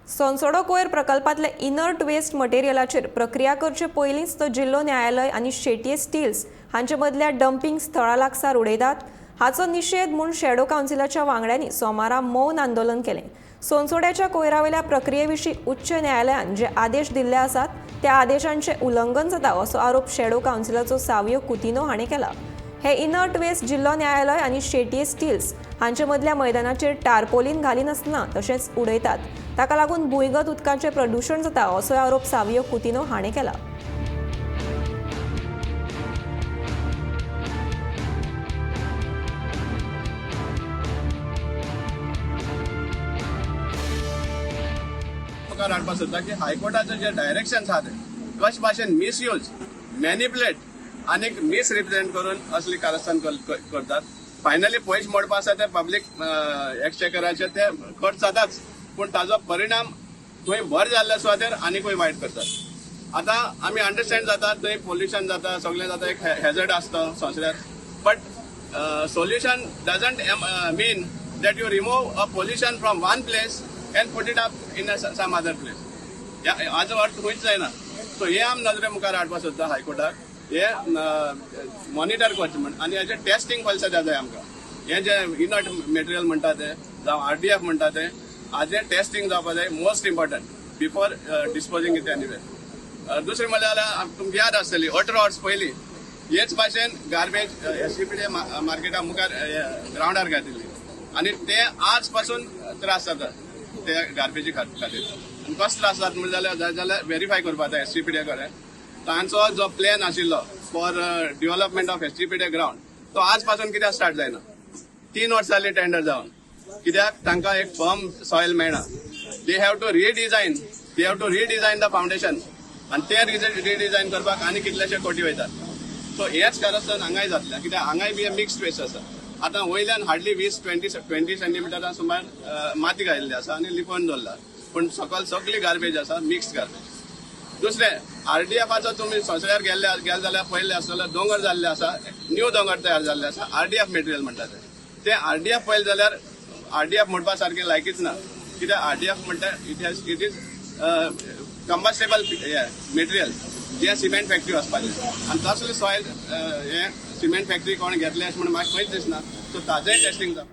सोनसोडो कोयर प्रकल्पांतले inert waste मटेरियलाचेर प्रक्रिया करचे पयलींच तो जिल्लो न्यायालय आनी शेटये स्टील्स हांचे मदल्या डंपिंग स्थळा लागसार उडयतात हाचो निशेध म्हूण शॅडो कावन्सिलाच्या वांगड्यांनी सोमारा मौन आंदोलन केलें. सोनसोड्याच्या कोयरावेल्या प्रक्रिये विशीं उच्च न्यायालयान जे आदेश दिल्ले आसात त्या आदेशांचें उल्लंघन जाता असो आरोप शॅडो कावन्सिलाचो सावियो कुतिनो हाणें केला. हे इनर्ट वेस्ट जिल्लो न्यायालय आनी शेटये स्टील्स हांचे मदल्या मैदानाचेर टारपोलीन घालिनासतना तशेंच उडयतात. ताका लागून भुंयगत उदकाचें प्रदुशण जाता असोय आरोप सावियो कुतिनो हाणें केला. मुखार हाडपाक सोदता की हायकोर्टाचे जे डायरेक्शन आहा ते कशे भाशेन मिसयूज, मॅनिपुलेट आनी मिसरिप्रेझेंट करून असली कारस्थान करतात. फायनली पयशे मोडपा आसा ते पब्लीक एक्सचेकराचे ते खर्च जाताच, पूण ताजो परिणाम थंय बरें जाल्ल्या सुवातेर आनीकूय वायट करतात. आतां आमी अंडरस्टँड जाता, थंय पोल्युशन जाता, सगळें जाता, एक हॅजर्ड आसता संवसारार, but solution doesn't mean that you remove a pollution from one place and put it up in some other place. हाजो अर्थ खंयच जायना. सो हे आमी नदरे मुखार हाडपाक सोदता हायकोर्टाक, हे मॉनिटर करचें म्हण आनी हेजें टेस्टिंग पयलीं सद्या जाय आमकां. हे जे इनर्ट मटेरियल म्हणटा ते जावं आरडीएफ म्हणटा ते, हाजें टेस्टिंग जावपा जाय, most important, before disposing it anywhere. दुसरें म्हणल्यार तुमकां याद आसतली, 18 वर्स पयलीं हेच भाशेन गार्बेज एसजीपीडी मार्केटा मुखार ग्रावंडार घातिल्ली आनी ते आज पासून त्रास जाता ते गार्बेजी खातीर. आनी कसो त्रास जाता म्हणलें जाल्यार, जाय जाल्यार वेरीफाय करपाक जाय एसजीपीडी कडेन. तांचो जो प्लॅन आशिल्लो for development of SGPDA ground, तो आज पासून कित्याक स्टार्ट जायना? 3 वर्सां जालीं टेंडर जावन. कित्याक तांकां एक फर्म सॉयल मेळना? They have to redesign the foundation आनी ते रिडिझायन करपाक आनी कितलेशे कोटी वयतात. सो हेच कारस्थान हांगाय जातलें, कित्याक हांगाय बी मिक्स्ड वेस्ट आसा. आतां वयल्यान हार्डली 20 20 सेंटीमिटरां सुमार माती घायिल्ली आसा आनी लिपोवन दवरला, पूण सकयल सगळी गार्बेज आसा, मिक्स्ड गार्बेज. दुसरें, आरडीएफाचो तुमी संवसारार गेल्ले गेले जाल्यार पळयल्ले आसतले, दोंगर जाल्ले आसा, न्यू दोंगर तयार जाल्ले आसा, आरडीएफ मटेरियल म्हणटा ते. ते आरडीएफ पळयलें जाल्यार आरडीएफ म्हणपा सारकें लायकीच ना, कित्याक आरडीएफ म्हणटा it is combustible material जें सिमेंट फॅक्टरी वचपाचें आनी तसलें सॉयल हें सिमेंट फॅक्टरी कोण घेतलें अशें म्हण म्हाका खंयच दिसना. सो ताजेंय टेस्टिंग जावं.